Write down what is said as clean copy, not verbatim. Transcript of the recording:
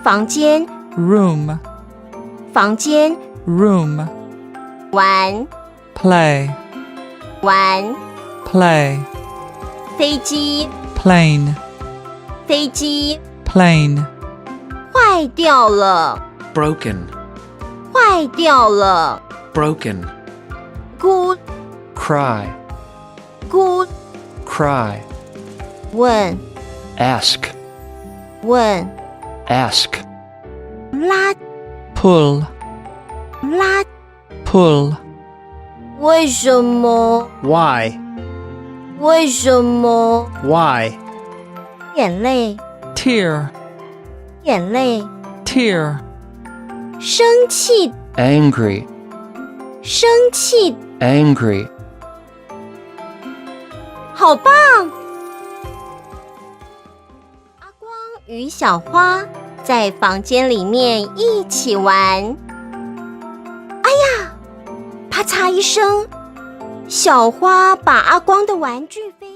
房間， Room, 房間， room, 玩， play, 玩， play, 飛機， plane, 飛機， plane, 壞掉了， Broken, 壞掉了， broken, 哭， cry, 哭， cry, 問， ask, 問， ask, 拉， pull, 拉， pull, 為什麼？ Why? 為什麼？ Why? 眼淚， Tear, 眼淚， tear, 生氣， angry, 生氣， angry, 好棒！阿光與小花在房間裡面一起玩。哎呀！啪嚓一聲，小花把阿光的玩具飛